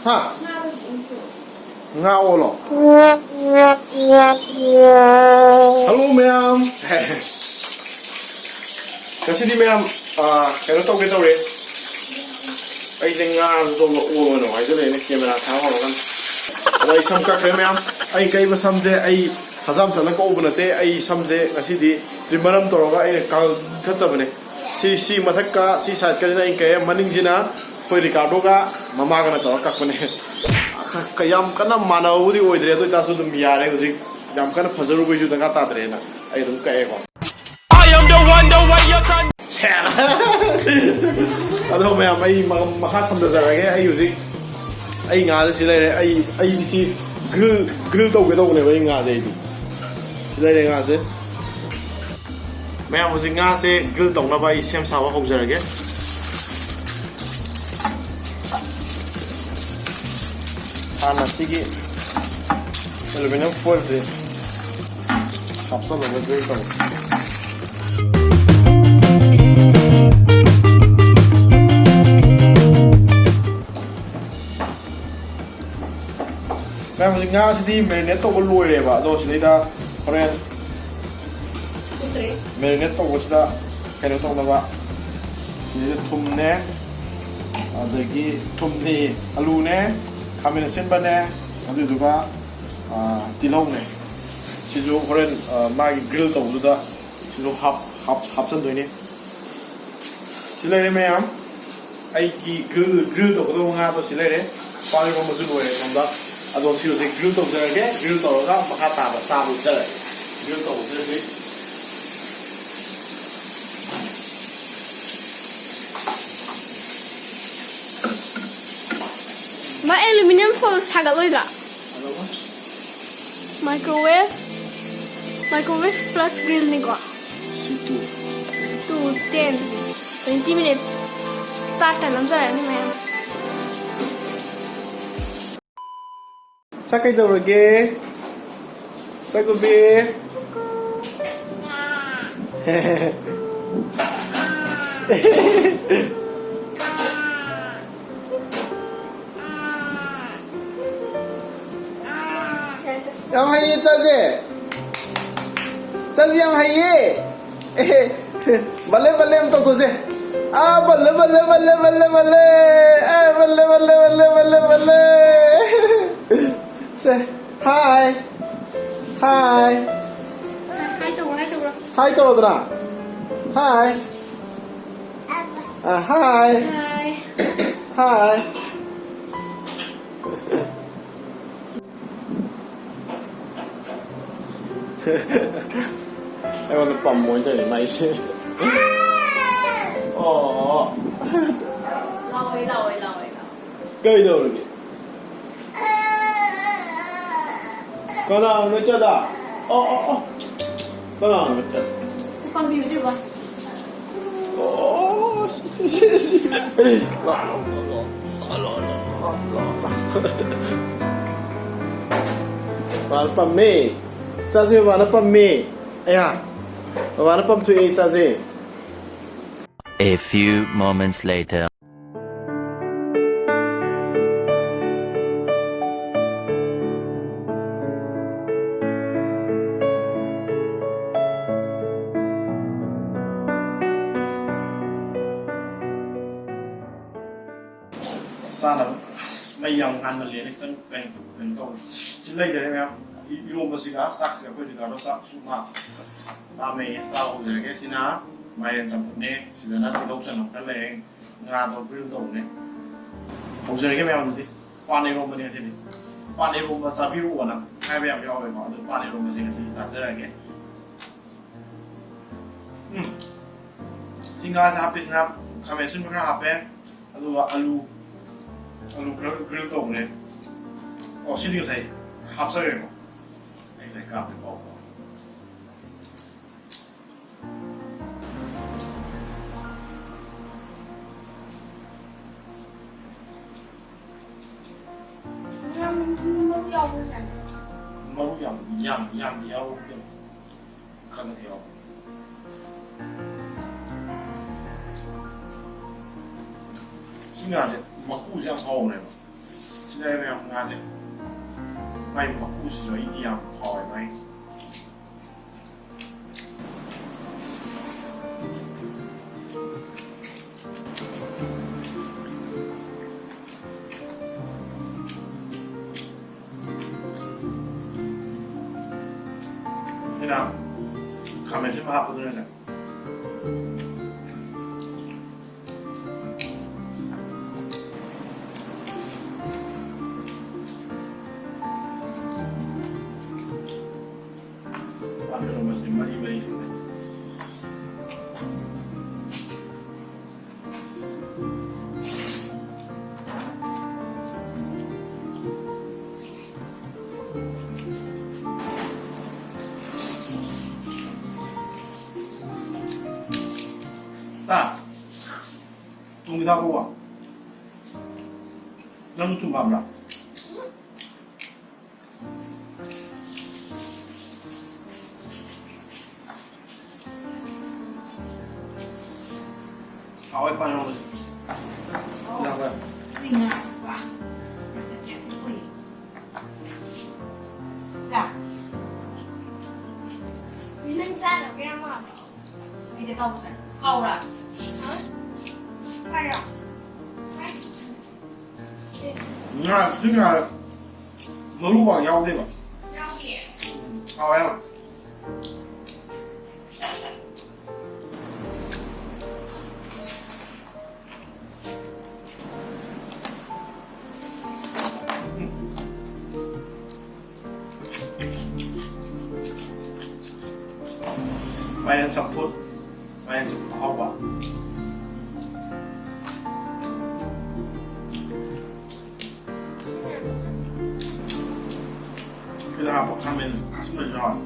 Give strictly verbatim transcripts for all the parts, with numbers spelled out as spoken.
ꯍꯥ? ꯉꯥ ꯑꯣꯜꯂꯣ꯫ ꯍꯜꯂꯣ ꯃꯌꯥꯝ꯫ ꯉꯁꯤꯗꯤ ꯃꯌꯥꯝ, ꯑꯥ, ꯀꯩꯅꯣ ꯇꯧꯒꯦ ꯇꯧꯔꯦ꯫ ꯑꯩꯁꯦ ꯉꯥꯁꯨ ꯁꯣꯝꯗ ꯑꯣꯜꯂꯣꯅ ꯍꯥꯏꯖꯜꯂꯛꯑꯦꯅꯦ, ꯀꯦꯃꯦꯔꯥ ꯊꯥꯕ ꯍꯧꯔꯀꯥꯟꯗ꯫ ꯑꯗꯣ ꯑꯩ ꯁꯝ ꯀꯛꯈ꯭ꯔꯦ ꯃꯌꯥꯝ꯫ ꯑꯩ ꯀꯛꯏꯕ ꯁꯝꯁꯦ ꯑꯩ ꯍꯖꯥꯝ ꯆꯠꯂ ꯀꯛꯎꯕ ꯅꯠꯇꯦ꯫ ꯑꯩ ꯁꯝꯁꯦ ꯉꯁꯤꯗꯤ ꯇ꯭ꯔꯤꯃꯔ ꯑꯃ ꯇꯧꯔꯒ ꯑꯩꯅ ꯀꯛꯊꯠꯆꯕꯅꯦ꯫ ꯁꯤ, ꯁꯤ ꯃꯊꯛꯀ ꯁꯤ ꯁꯥꯏꯠꯀꯁꯤꯅ ꯑꯩꯅ ꯀꯛꯑꯦ, ꯃꯅꯤꯡꯁꯤꯅ ꯑꯩꯈꯣꯏ ꯔꯤꯀꯥꯔꯗꯣꯒ ꯃꯃꯥꯒꯅ ꯇꯧꯔꯒ ꯀꯛꯄꯅꯦ꯫ ꯈ-, ꯈ-, ꯌꯥꯝ ꯀꯟꯅ ꯃꯥꯟꯅꯕꯕꯨꯗꯤ ꯑꯣꯏꯗ꯭ꯔꯦ, ꯑꯗꯨ ꯑꯣꯏꯇꯥꯔꯁꯨ ꯑꯗꯨꯝ ꯌꯥꯔꯦ꯫ ꯍꯧꯖꯤꯛ ꯌꯥꯝ ꯀꯟꯅ ꯐꯖꯔꯨꯕꯩꯁꯨ ꯗꯔꯀꯥꯔ ꯇꯥꯗ꯭ꯔꯦꯅ ꯑꯩ ꯑꯗꯨꯝ ꯀꯛꯑꯦꯀꯣ꯫ I am the one, the way your son. ꯑꯗꯣ ꯃꯌꯥꯝ, ꯑꯩ ꯃ-, ꯃꯈꯥ ꯁꯝꯊꯖꯔꯒꯦ꯫ ꯑꯩ ꯍꯧꯖꯤꯛ ꯑꯩ ꯉꯥꯁꯦ ꯁꯤ ꯂꯩꯔꯦ꯫ ꯑꯩ, ꯑꯩꯗꯤ ꯁꯤ ꯒ꯭ꯔꯤꯜ, ꯒ꯭ꯔꯤꯜ ꯇꯧꯒꯦ ꯇꯧꯕꯅꯦꯕ ꯑꯩ ꯉꯥꯁꯦ꯫ ꯑꯩꯗꯤ ꯁꯤ ꯂꯩꯔꯦ ꯉꯥꯁꯦ꯫ ꯃꯌꯥꯝ, ꯍꯧꯖꯤꯛ ꯉꯥꯁꯦ ꯒ꯭ꯔꯤꯜ ꯇꯧꯅꯕ ꯑꯩ ꯁꯦꯝ ꯁꯥꯕ ꯍꯧꯖꯔꯒꯦ꯫ ꯍꯥꯟꯅ ꯁꯤꯒꯤ ꯑꯦꯂꯨꯃꯤꯅꯤꯌꯝ ꯐꯣꯏꯜꯁꯦ ꯍꯥꯞꯆꯜꯂꯒ ꯒ꯭ꯔꯤꯜ ꯇꯧꯔꯦ꯫ ꯃꯌꯥꯝ, ꯍꯧꯖꯤꯛ ꯉꯥꯁꯤꯗꯤ ꯃꯦꯔꯤꯅꯦꯠ ꯇꯧꯕ ꯂꯣꯏꯔꯦꯕ꯫ ꯑꯗꯣ ꯁꯤꯗꯩꯗ ꯍꯣꯔꯦꯟ ꯃꯦꯔꯤꯅꯦꯠ ꯇꯧꯕꯁꯤꯗ ꯀꯩꯅꯣ ꯇꯧꯅꯕ, ꯁꯤꯗꯩꯗ ꯊꯨꯝꯅꯦ, ꯑꯗꯒꯤ ꯊꯨꯝꯅꯦ, ꯑꯂꯨꯅꯦ, ꯈꯥꯃꯦꯟ ꯑꯁꯤꯟꯕꯅꯦ, ꯑꯗꯨꯗꯨꯒ, ꯑꯥ, ꯇꯤꯜꯍꯧꯅꯦ꯫ ꯁꯤꯁꯨ ꯍꯣꯔꯦꯟ, ꯑꯥ, ꯃꯥꯒꯤ ꯒ꯭ꯔꯤꯜ ꯇꯧꯕꯗꯨꯗ ꯁꯤꯁꯨ ꯍꯥꯞ-, ꯍꯥꯞ-, ꯍꯥꯞꯆꯟꯗꯣꯏꯅꯦ꯫ ꯁꯤ ꯂꯩꯔꯦ ꯃꯌꯥꯝ, ꯑꯩꯒꯤ ꯒ꯭ꯔꯤꯜ, ꯒ꯭ꯔꯤꯜ ꯇꯧꯒꯗꯧꯕ ꯉꯥꯗꯣ ꯁꯤ ꯂꯩꯔꯦ꯫ ꯄꯥꯟ ꯏꯔꯣꯝꯕꯁꯨ ꯂꯣꯏꯔꯦ ꯁꯣꯝꯗ꯫ ꯑꯗꯣ ꯁꯤ ꯍꯧꯖꯤꯛ ꯒ꯭ꯔꯤꯜ ꯇꯧꯖꯔꯒꯦ꯫ ꯒ꯭ꯔꯤꯜ ꯇꯧꯔꯒ ꯃꯈꯥ ꯇꯥꯕ ꯆꯥꯕ ꯆꯠꯂꯒꯦ꯫ ꯒ꯭ꯔꯤꯜ ꯇꯧꯕꯁꯦ ꯍꯧꯖꯤꯛ ꯃꯥ ꯑꯦꯂꯨꯃꯤꯅꯤꯌꯝ ꯐꯣꯏꯜ ꯁꯥꯒꯠꯂꯣꯏꯗ꯭ꯔꯥ? ꯁꯥꯒꯠꯂꯣꯏ꯫ Microwave, microwave plus grillꯅꯤꯀꯣ꯫ C two. Two, ten, twenty minutes. Start time ꯑꯃ ꯆꯠꯂꯅꯤ ꯃꯌꯥꯝ꯫ ꯆꯥꯛ ꯀꯩꯗꯧꯔꯒꯦ? ꯆꯥꯛ ꯎꯕꯤ? ꯌꯥꯝ ꯍꯩꯌꯦ ꯆꯥꯁꯦ꯫ ꯆꯥꯁꯦ ꯌꯥꯝ ꯍꯩꯌꯦ꯫ ꯑꯦ, ꯕꯜꯂꯦ ꯕꯜꯂꯦ ꯑꯃ ꯇꯧꯊꯣꯛꯁꯦ꯫ ꯑꯥ, ꯕꯜꯂꯦ ꯕꯜꯂꯦ ꯕꯜꯂꯦ ꯕꯜꯂꯦ ꯕꯜꯂꯦ꯫ ꯑꯦ, ꯕꯜꯂꯦ ꯕꯜꯂꯦ ꯕꯜꯂꯦ ꯕꯜꯂꯦ ꯕꯜꯂꯦ꯫ ꯁꯦ, ꯍꯥꯏ꯫ ꯍꯥꯏ꯫ ꯍꯥꯏ ꯇꯧꯔꯣ, ꯍꯥꯏ ꯇꯧꯔꯣ꯫ ꯍꯥꯏ ꯇꯧꯔꯣꯗꯅ꯫ ꯍꯥꯏ꯫ ꯑ, ꯍꯥꯏ꯫ ꯍꯥꯏ꯫ ꯍꯥꯏ꯫ ꯑꯩꯉꯣꯟꯗ ꯄꯝꯃꯣ ꯇꯧꯔꯤ ꯃꯥꯏꯁꯦ꯫ ꯑꯣ꯫ ꯂꯥꯎꯋꯦ, ꯂꯥꯎꯋꯦ, ꯂꯥꯎꯋꯦ, ꯂꯥꯎꯋꯦ꯫ ꯀꯩꯗꯧꯔꯒꯦ? ꯀꯅꯥꯅꯣ ꯆꯠꯂ? ꯑꯣ, ꯑꯣ, ꯑꯣ꯫ ꯀꯅꯥꯅꯣ ꯆꯠꯂ? ꯁꯤ ꯄꯥꯝꯕꯤꯌꯨ, ꯁꯤ ꯎꯕ꯫ ꯑꯣ, ꯁꯤ, ꯁꯤ, ꯁꯤ, ꯁꯤ꯫ ꯂꯥꯛꯑꯣ, ꯂꯥꯛꯑꯣ, ꯂꯥꯛꯑꯣ, ꯂꯥꯛꯑꯣ, ꯂꯥꯛꯑꯣ, ꯂꯥꯛꯑꯣ꯫ ꯃꯥꯅ ꯄꯝꯃꯦ꯫ ꯆꯥꯁꯦ, ꯃꯥꯅ ꯄꯝꯃꯦ꯫ ꯑꯌꯥ꯫ ꯃꯥꯅ ꯄꯝꯊꯣꯛꯑꯦ, ꯆꯥꯁꯦ꯫ A few moments later. ꯆꯥꯅꯕ꯫ ꯑꯁ, ꯃꯩ ꯌꯥꯝ ꯉꯥꯟꯃꯜꯂꯦꯅ ꯈꯤꯇꯪ ꯀꯩꯅꯣ, ꯀꯩꯅꯣ ꯇꯧꯔꯦ꯫ ꯁꯤ ꯂꯩꯖꯔꯦ ꯃꯌꯥꯝ꯫ ꯏ-, ꯏꯔꯣꯝꯕꯁꯤꯒ ꯆꯥꯛꯁꯤꯒ ꯑꯩꯈꯣꯏ ꯔꯤꯀꯥꯔꯗꯣ ꯆꯥꯛꯁꯨ ꯃꯥ ꯂꯥꯝꯃꯦꯌꯦ꯫ ꯆꯥꯕ ꯍꯧꯖꯔꯒꯦ꯫ ꯁꯤꯅ ꯃꯥꯏꯔꯦꯟ ꯆꯝꯐꯨꯠꯅꯦ꯫ ꯁꯤꯗꯅ ꯇꯤꯜꯍꯧ ꯆꯅꯝ ꯈꯔ ꯂꯩꯔꯦ꯫ ꯉꯥꯗꯣ grill ꯇꯧꯕꯅꯦ꯫ ꯍꯧꯖꯔꯒꯦ ꯃꯌꯥꯝ ꯑꯗꯨꯗꯤ꯫ ꯄꯥꯟ ꯏꯔꯣꯝꯕꯅꯦ ꯉꯁꯤꯗꯤ꯫ ꯄꯥꯟ ꯏꯔꯣꯝꯕ ꯆꯥꯕꯤꯔꯛꯑꯣꯅ ꯍꯥꯏꯕ ꯌꯥꯝ ꯌꯥꯎꯋꯦꯀꯣ꯫ ꯑꯗꯨ ꯄꯥꯟ ꯏꯔꯣꯝꯕꯁꯦ ꯉꯁꯤꯗꯤ ꯆꯥꯖꯔꯒꯦ꯫ ꯎꯝ꯫ ꯁꯤ ꯉꯥꯁꯦ ꯍꯥꯞꯄꯤꯁꯤꯅ ꯈꯥꯃꯦꯟ ꯑꯁꯤꯟꯕ ꯈꯔ ꯍꯥꯞꯄꯦ, ꯑꯗꯨꯒ ꯑꯂꯨ, ꯑꯂꯨ ꯈꯔ grill ꯇꯧꯕꯅꯦ꯫ ꯑꯣ, ꯁꯤꯗꯤ ꯉꯁꯥꯏ ꯍꯥꯞꯆꯈ꯭ꯔꯦꯀꯣ꯫ ꯑꯩ ꯉꯁꯥꯏ ꯀꯥꯞꯄꯦ ꯀꯥꯎꯕ꯫ ꯌꯥꯝ ꯃꯔꯨ ꯌꯥꯎꯕ꯭ꯔꯥ ꯁꯦ? ꯃꯔꯨ ꯌꯥꯝ, ꯌꯥꯝ, ꯌꯥꯝꯗꯤ ꯌꯥꯎꯗꯦ꯫ ꯈꯔ ꯈꯔ ꯌꯥꯎꯕ꯫ ꯁꯤ ꯉꯥꯁꯦ ꯃꯀꯨꯁꯦ ꯌꯥꯝ ꯍꯥꯎꯕꯅꯦꯕ꯫ ꯁꯤ ꯂꯩꯔꯦ ꯃꯌꯥꯝ ꯉꯥꯁꯦ꯫ ꯃꯥꯏ ꯃꯀꯨꯁꯤꯁꯨ ꯑꯩꯗꯤ ꯌꯥꯝ ꯍꯥꯎꯋꯦ ꯃꯥꯏ꯫ ꯁꯤꯅ ꯈꯥꯃꯦꯟ ꯑꯁꯤꯟꯕ ꯍꯥꯞꯄꯗꯨꯅꯅꯦ꯫ ꯄꯥꯟ ꯏꯔꯣꯟꯕꯁꯤꯗꯤ ꯃꯔꯤ ꯃꯔꯤ ꯊꯣꯛꯑꯦ꯫ ꯇꯥ, ꯊꯨꯝ ꯈꯤꯇꯪ ꯍꯥꯞꯄꯛꯑꯣ꯫ ꯅꯪ ꯊꯨꯝ ꯄꯥꯝꯕ꯭ꯔꯥ? ꯍꯥꯎꯋꯦ, ꯄꯥꯟ ꯏꯔꯣꯟꯕꯁꯦ꯫ ꯌꯥꯕ꯭ꯔꯥ? ꯅꯪ ꯆꯥꯗꯕ ꯌꯥꯝ ꯃꯥꯜꯂꯦ꯫ ꯑꯩꯗꯤ ꯇꯧꯁꯦ꯫ ꯍꯥꯎꯕ꯭ꯔꯥ? ꯍꯥꯎꯔꯣ? ꯉꯥ, ꯁꯤ ꯉꯥ ꯃꯔꯨ ꯄꯥꯛ ꯌꯥꯎꯗꯦꯕ꯫ ꯌꯥꯎꯗꯤꯌꯦ꯫ ꯍꯥꯎꯋꯦ ꯌꯥꯝ꯫ ꯃꯥꯏꯔꯦꯟ ꯆꯝꯐꯨꯠ, ꯃꯥꯏꯔꯦꯟ ꯆꯝꯐꯨꯠ ꯑꯍꯥꯎꯕ꯫ ꯁꯤꯗ ꯍꯥꯞꯄ ꯈꯥꯃꯦꯟ ꯑꯁꯤꯟꯕꯁꯨ ꯍꯥꯎꯋꯦ꯫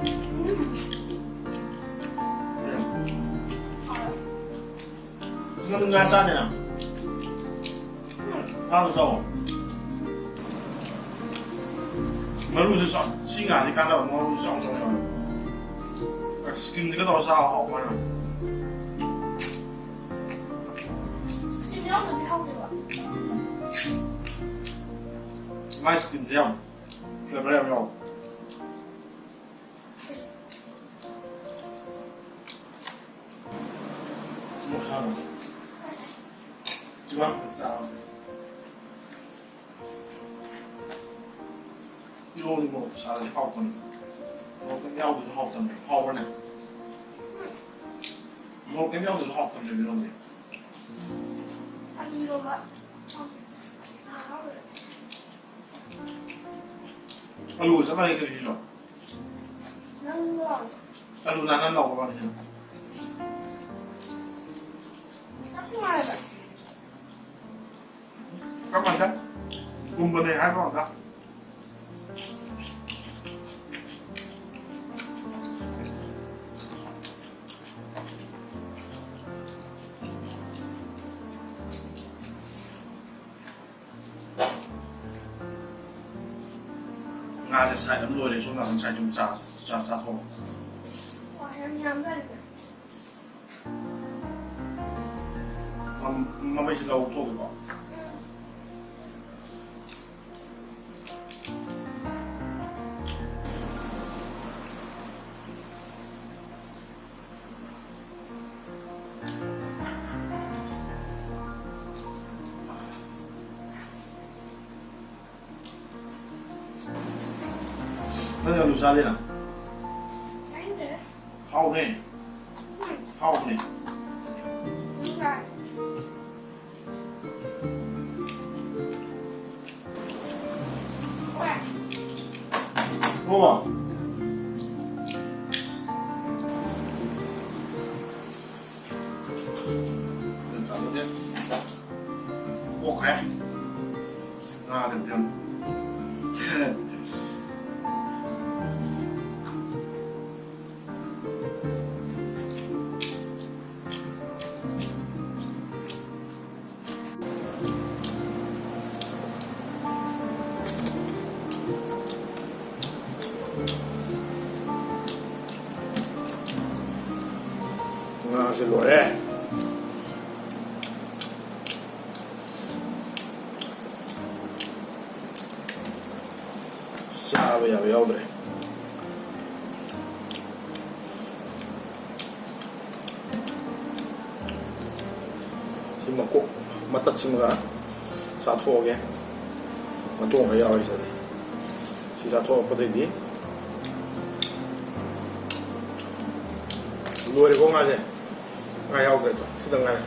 ꯎꯝ꯫ ꯅꯪ ꯉꯥ ꯆꯥꯗꯦꯅ? ꯉꯥꯗꯣ ꯆꯥꯎꯋꯣ꯫ ꯃꯔꯨꯁꯨ ꯆꯥꯎ-, ꯁꯤ ꯉꯥꯁꯤ ꯀꯥꯟꯅꯕ ꯃꯔꯨꯁꯨ ꯆꯥꯎ ꯆꯥꯎ ꯌꯥꯎꯋꯦ꯫ ꯁ꯭ꯀꯤꯟꯁꯤꯒ ꯇꯧꯔ ꯆꯥꯕ ꯍꯥꯎꯕ ꯃꯥꯅ꯫ ꯁ꯭ꯀꯤꯟ ꯌꯥꯎꯗ꯭ꯔꯗꯤ ꯍꯥꯎꯇꯦꯕ꯫ ꯃꯥꯏ ꯁ꯭ꯀꯤꯟꯁꯦ ꯌꯥꯝ ꯐ꯭ꯂꯦꯕꯔ ꯌꯥꯝ ꯌꯥꯎꯋꯦ꯫ ꯁꯃꯣꯛ ꯁꯥꯕ꯫ ꯆꯤꯕꯥꯝ ꯈꯛ ꯆꯥꯕ꯫ ꯏꯔꯣꯜꯂꯤ ꯃꯣꯔꯣꯛ ꯁꯥꯔꯗꯤ ꯍꯥꯎꯕꯅꯤ꯫ ꯃꯣꯔꯣꯛ ꯀꯩꯝ ꯌꯥꯎꯗ꯭ꯔꯁꯨ ꯍꯥꯎꯇꯕꯅꯦ꯫ ꯍꯥꯎꯕꯅꯦ꯫ ꯃꯣꯔꯣꯛ ꯀꯩꯝ ꯌꯥꯎꯗ꯭ꯔꯁꯨ ꯍꯥꯎꯇꯕꯅꯦ ꯏꯔꯣꯜꯂꯤ꯫ ꯑꯂꯨ ꯏꯔꯣꯝꯕ꯫ ꯑꯂꯨꯒ ꯆꯞ ꯃꯥꯟꯅꯩ ꯀꯔꯤꯅꯣ? ꯅꯪꯗꯣ꯫ ꯑꯂꯨ ꯅꯥꯟ ꯅꯥꯟ ꯂꯥꯎꯕ ꯋꯥꯅꯤ ꯁꯤꯅ꯫ ꯆꯞ ꯃꯥꯟꯅꯩꯕ꯫ ꯆꯞ ꯃꯥꯟꯅꯩ꯫ ꯄꯨꯝꯕꯅꯦ ꯍꯥꯏꯕ ꯉꯥꯛꯇ꯫ ꯉꯥꯁꯦ ꯁꯥꯏꯠ ꯑꯃ ꯂꯣꯏꯔꯦ, ꯁꯣꯝ ꯅꯥꯀꯟ ꯁꯥꯏꯠ ꯑꯃ ꯆꯥ-, ꯆꯥ-, ꯆꯥꯊꯣꯛꯑꯣ꯫ ꯋꯥ ꯌꯥꯝ ꯌꯥꯝꯖꯥꯠꯅꯤꯗ꯫ ꯃꯝ-, ꯃꯃꯩꯁꯦ ꯂꯧꯊꯣꯛꯑꯒꯦꯀꯣ꯫ ꯎꯝ꯫ ꯅꯪ ꯑꯂꯨ ꯆꯥꯗꯦꯅ? ꯆꯥꯅꯤꯡꯗꯦ꯫ ꯍꯥꯎꯕꯅꯦ꯫ ꯎꯝ꯫ ꯍꯥꯎꯕꯅꯦ꯫ ꯎꯝ꯫ ꯍꯣꯏ꯫ ꯑꯣ꯫ ꯑꯗꯨꯝ ꯆꯥꯊꯣꯛꯀꯦ꯫ ꯑꯣꯛꯈ꯭ꯔꯦ꯫ ꯉꯥꯁꯦ ꯑꯝꯇ ꯌꯦꯡꯉꯨ꯫ ꯉꯥꯁꯦ ꯂꯣꯏꯔꯦ꯫ ꯌꯥꯕ ꯌꯥꯎꯗ꯭ꯔꯦ꯫ ꯁꯤ ꯃꯀꯣꯛ ꯃꯇꯠꯁꯤꯃꯒ ꯆꯥꯊꯣꯛꯑꯒꯦ꯫ ꯃꯇꯣꯡ ꯈꯔ ꯌꯥꯎꯔꯤ ꯁꯤꯗꯤ꯫ ꯁꯤ ꯆꯥꯊꯣꯛꯂꯛꯄꯗꯩꯗꯤ ꯂꯣꯏꯔꯦꯀꯣ ꯉꯥꯁꯦ꯫ ꯉꯥ ꯌꯥꯎꯗ꯭ꯔꯦꯗꯣ꯫ ꯁꯤꯗ ꯉꯥꯏꯔꯦ꯫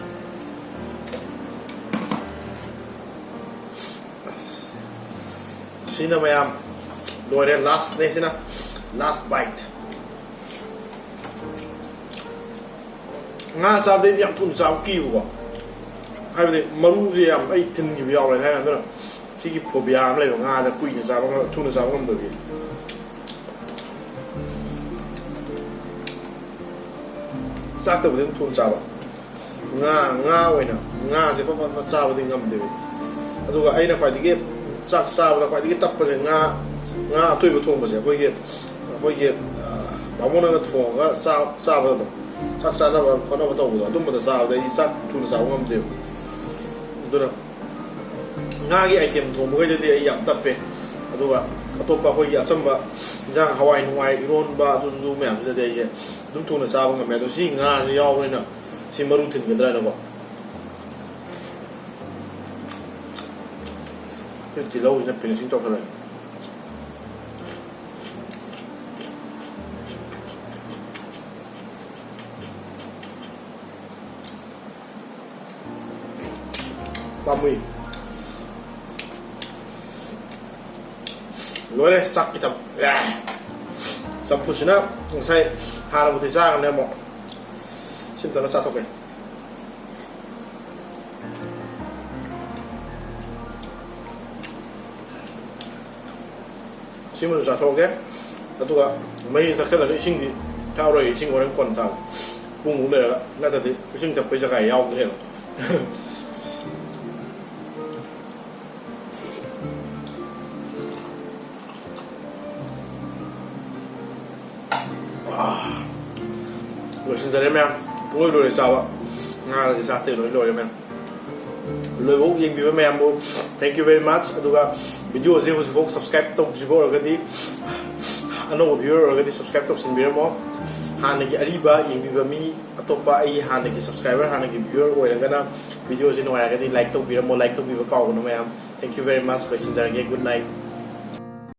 ꯁꯤꯅ ꯃꯌꯥꯝ ꯂꯣꯏꯔꯦ꯫ Lastꯅꯦ ꯁꯤꯅ꯫ Last bite꯫ ꯉꯥ ꯆꯥꯕꯗꯩꯗꯤ ꯌꯥꯝ ꯊꯨꯅ ꯆꯥꯕ ꯀꯤꯕꯀꯣ꯫ ꯍꯥꯏꯕꯗꯤ ꯃꯔꯨꯁꯦ ꯌꯥꯝ ꯑꯩ ꯊꯤꯟꯈꯤꯕ ꯌꯥꯎꯔꯦ ꯊꯥꯏꯅ꯫ ꯑꯗꯨꯅ ꯁꯤꯒꯤ phobia ꯑꯃ ꯂꯩꯕ, ꯉꯥꯗ ꯀꯨꯏꯅ ꯆꯥꯕ ꯉꯝ-, ꯊꯨꯅ ꯆꯥꯕ ꯉꯝꯗꯕꯒꯤ꯫ ꯆꯥꯛꯇꯕꯨꯗꯤ ꯑꯗꯨꯝ ꯊꯨꯅ ꯆꯥꯕ꯫ ꯉꯥ, ꯉꯥ ꯑꯣꯏꯅ, ꯉꯥꯁꯦ ꯄꯠ ꯄꯠ ꯄꯠ ꯆꯥꯕꯗꯤ ꯉꯝꯗꯦꯕ꯫ ꯑꯗꯨꯒ ꯑꯩꯅ ꯈ꯭ꯋꯥꯏꯗꯒꯤ ꯆꯥꯛ ꯆꯥꯕꯗ ꯈ꯭ꯋꯥꯏꯗꯒꯤ ꯇꯞꯄꯁꯦ ꯉꯥ, ꯉꯥ ꯑꯇꯣꯏꯕ ꯊꯣꯡꯕꯁꯦ꯫ ꯑꯩꯈꯣꯏꯒꯤ, ꯑꯩꯈꯣꯏꯒꯤ, ꯑ, ꯕꯥꯃꯣꯟꯅꯒ ꯊꯣꯡꯉꯒ ꯆꯥ-, ꯆꯥꯕꯗꯣ, ꯆꯥꯛ ꯆꯥꯅꯕ ꯈꯣꯠꯅꯕ ꯇꯧꯕꯗꯣ, ꯑꯗꯨꯝꯕꯗ ꯆꯥꯕꯗ ꯑꯩꯗꯤ ꯆꯥꯛ ꯊꯨꯅ ꯆꯥꯕ ꯉꯝꯗꯦꯕ꯫ ꯑꯗꯨꯅ ꯉꯥꯒꯤ item ꯊꯣꯡꯕꯈꯩꯗꯗꯤ ꯑꯩ ꯌꯥꯝ ꯇꯞꯄꯦ꯫ ꯑꯗꯨꯒ ꯑꯇꯣꯞꯄ ꯑꯩꯈꯣꯏꯒꯤ ꯑꯆꯝꯕ ꯏꯟꯖꯥꯡ, ꯍꯋꯥꯏ ꯅꯨꯡꯋꯥꯏ, ꯏꯔꯣꯟꯕ, ꯑꯗꯨꯗꯨ ꯃꯌꯥꯝꯁꯤꯗꯗꯤ ꯑꯩꯁꯦ ꯑꯗꯨꯝ ꯊꯨꯅ ꯆꯥꯕ ꯉꯝꯃꯦ꯫ ꯑꯗꯣ ꯁꯤ ꯉꯥꯁꯦ ꯌꯥꯎꯕꯅꯤꯅ ꯁꯤ ꯃꯔꯨ ꯊꯤꯟꯒꯗ꯭ꯔꯥ ꯍꯥꯏꯅꯀꯣ꯫ ꯁꯤ ꯇꯤꯜꯍꯧꯁꯤꯅ finishing ꯇꯧꯁꯜꯂꯛꯑꯦ꯫ ꯄꯥꯝꯃꯨꯏ꯫ ꯂꯣꯏꯔꯦ ꯆꯥꯛꯀꯤ ꯊꯕꯛ꯫ ꯑꯦ꯫ ꯆꯝꯐꯨꯠꯁꯤꯅ ꯉꯁꯥꯏ ꯍꯥꯟꯅꯕꯨꯗꯤ ꯆꯥꯈ꯭ꯔꯅꯦ ꯑꯃꯨꯛ꯫ ꯁꯤꯝꯇꯅ ꯆꯥꯊꯣꯛꯀꯦ꯫ ꯁꯤꯃꯁꯨ ꯆꯥꯊꯣꯛꯑꯒꯦ꯫ ꯑꯗꯨꯒ ꯃꯍꯤ ꯊꯛꯆꯜꯂꯒ ꯏꯁꯤꯡꯗꯤ ꯊꯛꯑꯔꯣꯏ, ꯏꯁꯤꯡ ꯍꯣꯔꯦꯟ ꯀꯣꯟꯅ ꯊꯛꯑꯒꯦ꯫ ꯄꯨꯡꯃꯨꯛ ꯂꯩꯔꯒ, ꯅꯠꯇ꯭ꯔꯗꯤ ꯏꯁꯤꯡ ꯊꯛꯄꯩ ꯖꯒꯥ ꯌꯥꯎꯗ꯭ꯔꯦꯕ꯫ ꯑꯥ, ꯂꯣꯏꯁꯤꯟꯖꯔꯦ ꯃꯌꯥꯝ, ꯄꯨꯡꯂꯣꯏ ꯂꯣꯏꯔꯦ ꯆꯥꯕ꯫ ꯉꯥꯒꯤ ꯆꯥꯛꯇꯩ ꯂꯣꯏ ꯂꯣꯏꯔꯦ ꯃꯌꯥꯝ꯫ ꯂꯣꯏꯕꯧ ꯌꯦꯡꯕꯤꯕ ꯃꯌꯥꯝꯕꯨ thank you very much꯫ ꯑꯗꯨꯒ Video ꯁꯦ ꯍꯧꯖꯤꯛꯐꯥꯎ subscribe ꯇꯧꯗ꯭ꯔꯤꯕ ꯑꯣꯏꯔꯒꯗꯤ, ꯑꯅꯧꯕ viewer ꯑꯣꯏꯔꯒꯗꯤ subscribe ꯇꯧꯁꯤꯟꯕꯤꯔꯝꯃꯣ꯫ ꯍꯥꯟꯅꯒꯤ ꯑꯔꯤꯕ ꯌꯦꯡꯕꯤꯕ ꯃꯤ ꯑꯇꯣꯞꯄ, ꯑꯩ ꯍꯥꯟꯅꯒꯤ subscriber, ꯍꯥꯟꯅꯒꯤ viewer ꯑꯣꯏꯔꯒꯅ video ꯁꯦ ꯅꯨꯡꯉꯥꯏꯔꯒꯗꯤ like ꯇꯧꯕꯤꯔꯝꯃꯣ꯫ Like ꯇꯧꯕꯤꯕ ꯀꯥꯎꯒꯅꯨ ꯃꯌꯥꯝ꯫ Thank you very much꯫ ꯂꯣꯏꯁꯤꯟꯖꯔꯒꯦ꯫ Good night꯫